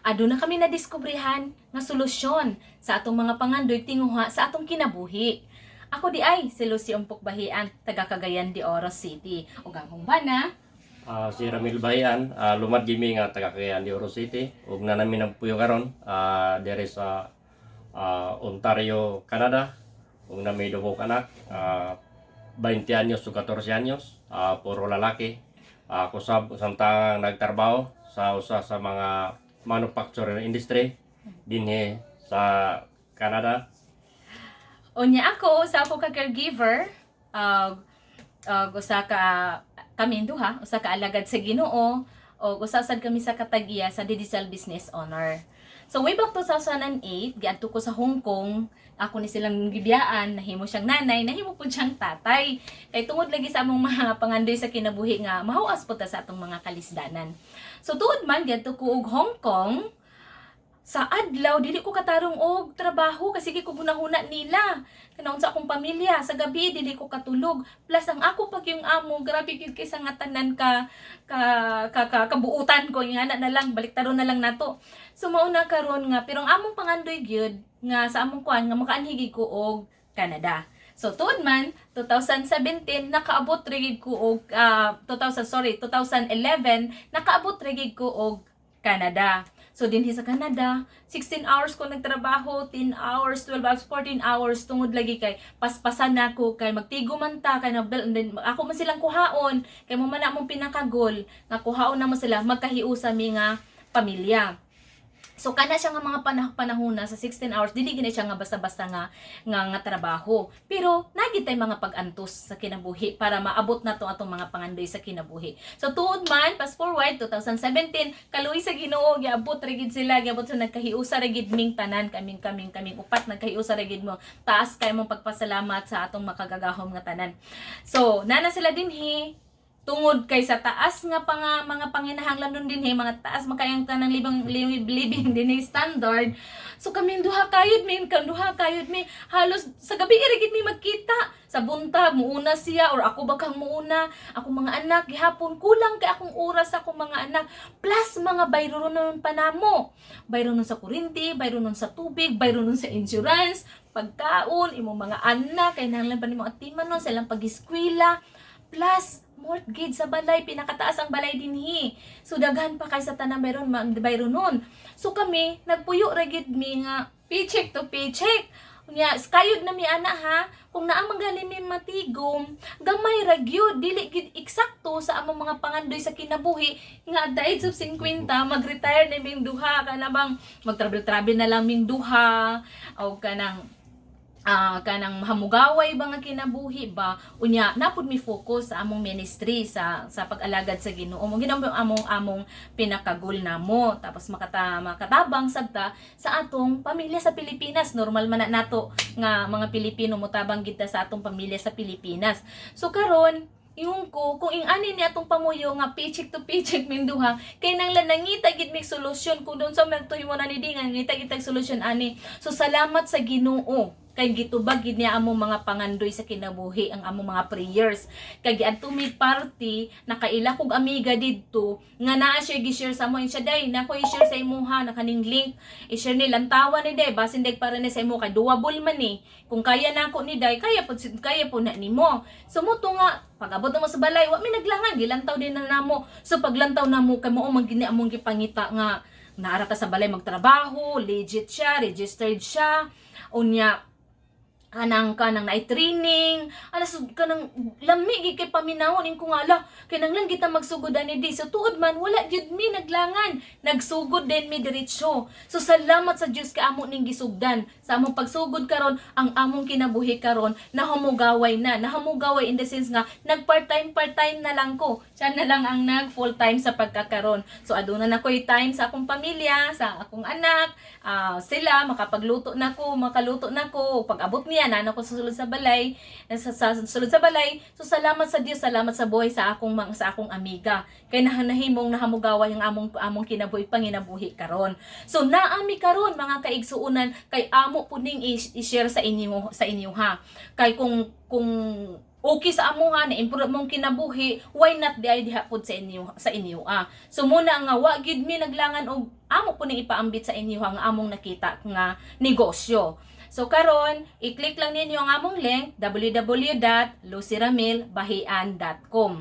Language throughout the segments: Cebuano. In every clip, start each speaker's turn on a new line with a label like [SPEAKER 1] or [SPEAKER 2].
[SPEAKER 1] Aduna kami nadiskubrehan nga solusyon sa atong mga pangandoy tinguha sa atong kinabuhi. Ako diay si Lucy Umpok Bahian, taga Cagayan de Oro City. Ug akong bana,
[SPEAKER 2] Si Ramil Bahian, lumad gimi nga taga Cagayan de Oro City ug naa nami nagpuyo karon diri sa Ontario, Canada, ug naa mi duha ka anak, 20 anyos ug 14 anyos, puro lalaki. Ako sab samtang nagtrabaho sa usa sa mga manufacturing industry dinhi sa Canada.
[SPEAKER 1] Unya ako, usa ako ka caregiver, usa ka kami duha, usa ka alagad sa Ginoo, o usa sad kami sa katagiya sa digital business owner. So way back 2008, giadto ko sa Hong Kong, ako ni silang gibiyaan, nahimo siyang nanay, nahimo pud siyang tatay. Kay tungod lagi sa among mga pangandoy sa kinabuhi nga mahuas po ta sa atong mga kalisdanan. So tuod man giadto ko og Hong Kong, sa adlaw dili ko katarong og trabaho kasi sige ko hunahuna nila kanaon sa akong pamilya. Sa gabi dili ko katulog, plus ang ako pag yung amo, grabe gyud kay sa nga tanan ka kabuutan ko yung ana na lang, baliktaron na lang nato. So mao na karon nga, pero ang among pangandoy gyud nga sa among kuan nga makaanhi gyud ko og Canada. So tuod man 2017 nakaabot ra gyud ko og 2000, sorry, 2011 nakaabot ra gyud ko og Canada. So dinhi sa Canada, 16 hours ko nagtrabaho, 10 hours, 12 hours, 14 hours, tungod lagi kay paspasan nako kay magtigo man ta kay na, then ako man silang kuhaon kay mao man na among pinaka-goal nga kuhaon na mo sila, magkahiusa mi nga pamilya. So kana siya nga mga panahon na sa 16 hours, dili gid siya nga basta-basta nga trabaho. Pero naa gyud tay mga pag-antos sa kinabuhi para maabot nato atong mga pangandoy sa kinabuhi. So tuod man, fast forward 2017, kaluoy sa Ginoo, giabot ra gid sila, giabot sa nagkahiusa ra gid ming tanan, kaming upat, nagkahiusa ra gid mo. Taas kay mong pagpasalamat sa atong makagagahom nga tanan. So nana sila dinhi tungod kay sa taas nga pa nga mga panginahanglan nun dinhi, mga taas makayang tanang libang living dinhi standard. So kaming duha kayod mi, kang duha kayod mi, halos sa gabi ra gid mi magkita. Sa buntag muuna siya or ako ba kang muuna. Akong mga anak gihapon, kulang kay akong oras sa akong mga anak, plus mga bayronon nun pa namo, bayronon sa kuryente, bayronon sa tubig, bayronon sa insurance, pagkaon, imong mga anak kay nanglan pa nimo atiman nun sa ilang pag-eskwela, plus mortgage sa balay, pinakataas ang balay dinhi. So daghan pa kay sa tanan bayron bayron nun. So kami nagpuyo ra gid mi nga paycheck to paycheck. Unya kayod na mi ana ha, kung naa man gali mi matigom, gamay ra gyud, dili gid eksakto sa among mga pangandoy sa kinabuhi nga at the age of 50 mag-retire na ming duha, kana bang mag-travel-travel na lang ming duha o kanang hamugaway ba nga kinabuhi ba. Unya napud mi focus sa among ministry sa pag-alagad sa Ginoo mo ginamo among pinaka-goal namo, tapos makatabang sad ta sa atong pamilya sa Pilipinas. Normal man na nato nga mga Pilipino, motabang gid ta sa atong pamilya sa Pilipinas. So karon ingon ko, kung ing-ani ni atong pamuyo nga paycheck to paycheck ming duha, kay nang nangita gid mig solusyon kung doon sa merto mo na ni di nga ngita gid tag solusyon ani. So salamat sa Ginoo kay gitubag gid niya among mga pangandoy sa kinabuhi, ang among mga prayers, kay giadto mi party, nakaila kog amiga didto nga naa siya gi-share sa amo siya, "Day nako i-share sa imuha na kaning link." I-share ni, lantawan ni day, basin day para ni sa imo kay doable man ni. Kung kaya nako ni day, kaya po na nimo. So mo to nga pag-abot mo sa balay, wa mi naglangan, gilantaw din na namo. So paglantaw namo kay mao man gini among gipangita nga naara ta sa balay magtrabaho, legit siya, registered siya, unya kanang naay training ana. So kanang lami gid kay paminawon ko nga ala kinahanglan kita magsugod ani di. So tuod man, wala gyud mi naglangan, nagsugod din mi diretso. So salamat sa Dios kay amo ning gisugdan. Sa among pagsugod karon, ang among kinabuhi karon nahumugaway na, nahamugaway in the sense nga nag part-time part-time na lang ko, siya na lang ang nag full time sa pagkakaron. So aduna na ko'y time sa akong pamilya, sa akong anak. Sila makapagluto na ko, makaluto na ko. Pag abot niya na ko sa sulod sa balay, sa sulod sa balay. So salamat sa Dios, salamat sa buhay sa akong amiga kay nahanahimong nahamugaway ang among kinabuhi panginabuhi karon. So naami karon, mga kaigsuonan, kay amo pud ning i-share sa inyo ha, kay kung Okay sa amuha na improve mong kinabuhi, why not di ay diha pod sa inyo ah. So muna nga wa gyud mi naglangan og amo po ning ipaambit sa inyo ang among nakita nga negosyo. So karon, i-click lang ninyo ang among link, www.lucyramilbahian.com.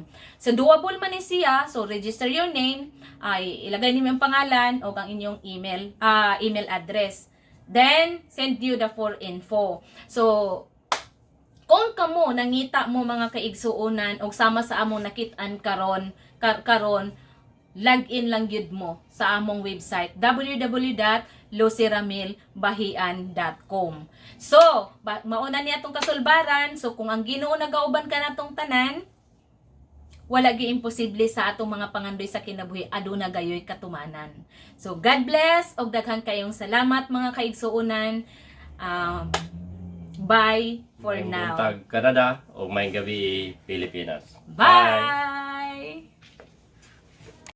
[SPEAKER 1] So doable man ni siya, so register your name, ay ilagay ninyo ang pangalan o ang inyong email address. Then send you the for info. So kung kamo nangita mo, mga kaigsuonan, og sama sa among nakit-an karon, log in lang gyud mo sa among website, www.lucyramilbahian.com. So, mauna niya atong kasulbaran. So, kung ang Ginoo nagauban kanatong tanan, wala gi imposible sa atong mga pangandoy sa kinabuhi, aduna gayoy katumanan. So, God bless og daghan kayong salamat, mga kaigsuonan. Bye for
[SPEAKER 2] Maayong
[SPEAKER 1] now.
[SPEAKER 2] buntag, Canada, ug maayong gabi, Pilipinas.
[SPEAKER 1] Bye.